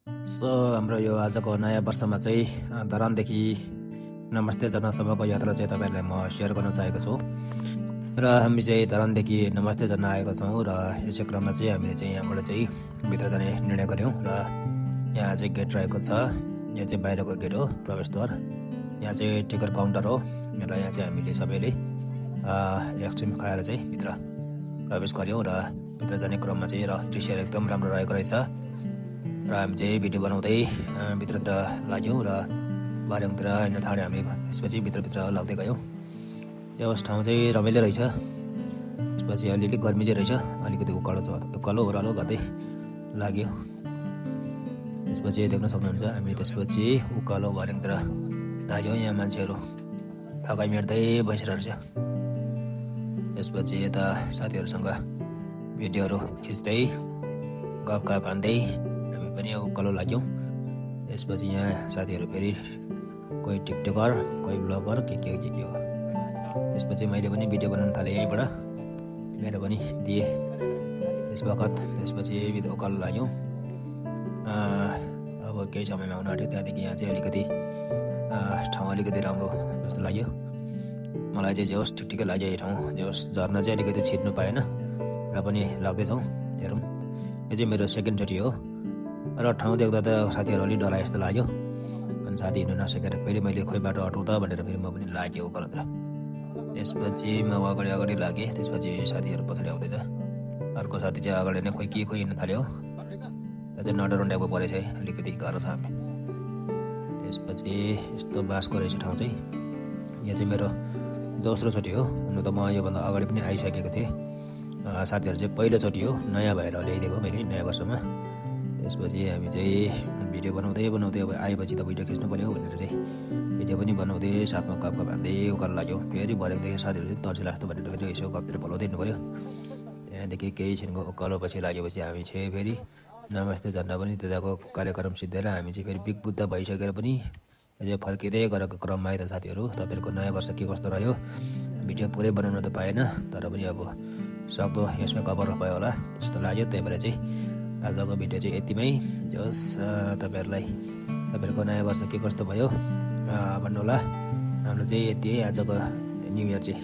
हाम्रो यो आजको नयाँ वर्षमा चाहिँ धरानदेखि नमस्ते जनसभाको यात्रा चाहिँ तपाईँहरूलाई म सेयर गर्न चाहेको छु। र हामी चाहिँ धरानदेखि नमस्ते जन आएको छौँ र यसै क्रममा चाहिँ हामीले चाहिँ यहाँबाट चाहिँ भित्र जाने निर्णय गऱ्यौँ। र यहाँ चाहिँ गेट रहेको छ, यहाँ चाहिँ बाहिरको गेट हो, प्रवेशद्वार। यहाँ चाहिँ टिकट काउन्टर हो र यहाँ चाहिँ हामीले सबैले आइसक्रिम खाएर चाहिँ भित्र प्रवेश गऱ्यौँ। र भित्र जाने क्रममा चाहिँ र दृश्यहरू एकदम राम्रो रहेको रहेछ। र हामी चाहिँ भिडियो बनाउँदै भित्रतिर लाग्यौँ र बारीतिर हिँड्न थाल्यौँ हामी। त्यसपछि भित्रभित्र लाग्दै गयौँ। यो ठाउँ चाहिँ रमाइलो रहेछ। त्यसपछि अलिअलि गर्मी चाहिँ रहेछ, अलिकति उकालो ओह्रालो गर्दै लाग्यो। त्यसपछि देख्न सक्नुहुन्छ हामी त्यसपछि उकालो भर्याङतिर लाग्यौँ। यहाँ मान्छेहरू थकाइ मेट्दै बसिरहेको छ। त्यसपछि यता साथीहरूसँग भिडियोहरू खिच्दै गफगाफ हान्दै हामी पनि उकालो लाग्यौँ। त्यसपछि यहाँ साथीहरू फेरि कोही टिकटकर, कोही ब्लगर के हो। त्यसपछि मैले पनि भिडियो बनाउन थालेँ यहीँबाट, मेरो पनि दिएँ त्यसपछि उकालो लाग्यौँ। अब केही समयमा आउनु आँट्यो। त्यहाँदेखि यहाँ चाहिँ अलिकति ठाउँ अलिकति राम्रो जस्तो लाग्यो मलाई चाहिँ। जे होस् ठिकै लाग्यो यो ठाउँ। जे होस् झर्ना चाहिँ अलिकति छिर्नु पाएन र पनि लाग्दैछौँ। हेरौँ, यो चाहिँ मेरो सेकेन्डचोटि हो र ठाउँ देख्दा त साथीहरू अलिक डराए जस्तो लाग्यो। अनि साथी हिँड्नु नसकेर फेरि मैले खोइ बाटो हटाउँदा भनेर फेरि म पनि लागेँ उकालोतिर। त्यसपछि म अगाडि लागेँ। त्यसपछि साथीहरू पछाडि आउँदैछ। अर्को साथी चाहिँ अगाडि नै खोइ हिँड्न थाल्यो। त्यो चाहिँ नडराउने टाइपको परेछ है, अलिकति गाह्रो छ हामी। त्यसपछि यस्तो बाँसको रहेछ ठाउँ चाहिँ। यो चाहिँ मेरो दोस्रो चोटि हो। हुनु त म योभन्दा अगाडि पनि आइसकेको थिएँ। साथीहरू चाहिँ पहिलोचोटि हो, नयाँ भएर ल्याइदिएको मैले नयाँ वर्षमा। त्यसपछि हामी चाहिँ भिडियो बनाउँदै अब आएपछि त भिडियो खिच्नु पऱ्यो भनेर चाहिँ भिडियो पनि बनाउँदै साथमा गफ हान्दै उकालो लाग्यो। फेरि भरेदेखि साथीहरू चाहिँ तर्सिला जस्तो भनेर फेरि यसो गफतिर बोलाउँदै हिँड्नु पऱ्यो। त्यहाँदेखि केही छिनको उकालो पछि लागेपछि हामी चाहिँ फेरि नमस्ते झन्डा पनि त्यताको कार्यक्रम सिद्धिएर हामी चाहिँ फेरि बिग बुद्ध भइसकेर पनि चाहिँ फर्किँदै गरेको क्रममा आइरह साथीहरू। तपाईँहरूको नयाँ वर्ष के कस्तो रह्यो भिडियो पुरै बनाउन त पाएन, तर पनि अब सक्दो यसमा कभर भयो होला जस्तो लाग्यो। त्यही भएर चाहिँ आजको भिडियो चाहिँ यतिमै। जस तपाईँहरूको नयाँ वर्ष के कस्तो भयो भन्नुहोला। हाम्रो चाहिँ यति है आजको न्यु इयर चाहिँ।